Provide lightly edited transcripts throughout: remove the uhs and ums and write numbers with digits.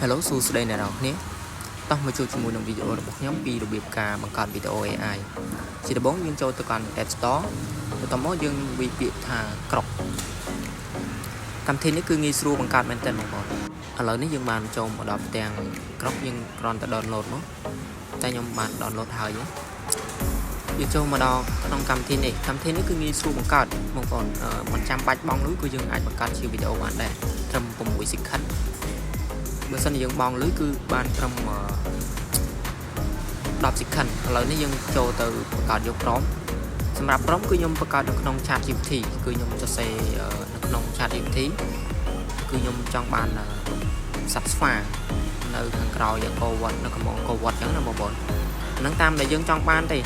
Hello សួស្តីអ្នកទាំងអស់គ្នាតោះមកជួបជាមួយនឹងវីដេអូរបស់ខ្ញុំពីរបៀបការបង្កើតវីដេអូ AI ជាដំបូងយើងចូលទៅកាន់ App Store បន្ទាប់មកយើងវាយពាក្យថា Grok កម្មវិធីនេះគឺងាយស្រួលបង្កើតមែនទែនបងប្អូនឥឡូវនេះយើងបានចូលមកដល់ផ្ទាំង Grok យើងគ្រាន់តែ download មកតែខ្ញុំបាន download ហើយយើងចូលមកដល់ក្នុងកម្មវិធីនេះកម្មវិធីនេះគឺងាយស្រួលបង្កើតបងប្អូនមិនចាំបាច់បង់លុយគឺយើងអាចបង្កើតជាវីដេអូបានដែរត្រឹម6 second បើសិនជាយើងបង់លុយគឺបានត្រឹម10 second ឥឡូវនេះយើងចូលទៅបង្កើតយក prompt សម្រាប់ prompt គឺខ្ញុំបង្កើតនៅក្នុង Chat GPT គឺខ្ញុំសរសេរនៅក្នុង Chat GPT គឺខ្ញុំចង់បានសត្វស្វានៅខាងក្រោយអង្គរវត្តនៅកំងអង្គរវត្តអញ្ចឹងណាបងប្អូនហ្នឹងតាមដែលយើងចង់បានទេ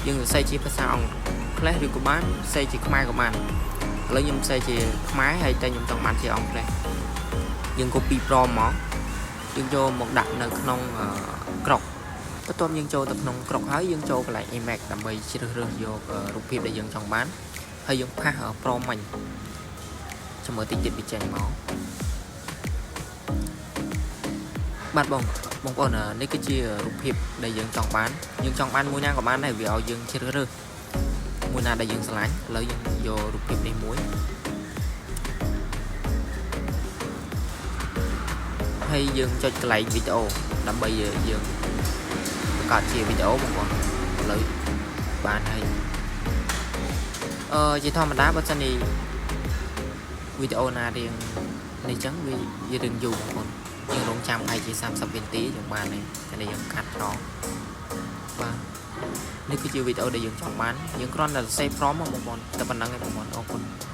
យើងសរសេរជាភាសាអង់គ្លេសឬក៏បានសរសេរជាខ្មែរក៏បានឥឡូវខ្ញុំសរសេរជាខ្មែរហើយតែខ្ញុំចង់បានជាអង់គ្លេសយើង copy prompt មកយើងយកមកដាក់នៅក្នុង Grok បន្ទាប់យើងចូលទៅក្នុង Grok ហើយយើងចូលកន្លែង image ដើម្បីជ្រើសរើសយករូបភាពដែលយើងចង់បានហើយយើង paste prompt មិញចាំមើលតិចទៀតវាចេញមកបាទបងបងប្អូននេះគឺជារូបភាពដែលយើងចង់បានយើងចង់បានមួយណាក៏បានដែរវាឲ្យយើងជ្រើសរើសមួយណាដែលយើងស្រឡាញ់ឥឡូវយើងយករូបភាពនេះមួយហើយយើងចុចកន្លែងវីដេអូដើម្បីយើងបង្កើតជាវីដេអូបងប្អូនឥឡូវបានហើយអឺជាធម្មតាបើសិននេះវីដេអូណារៀងនេះចឹងវារៀងយូរបងប្អូនយើងរងចាំប្រហែលជា30វិនាទីយើងបានហើយតែនេះយើងកាត់ចោលបាទនេះគឺជាវីដេអូដែលយើងចង់បានយើងគ្រាន់តែសរសេរ prompt មកបងប្អូនតែប៉ុណ្្នឹងឯងបងប្អូនអរគុណ។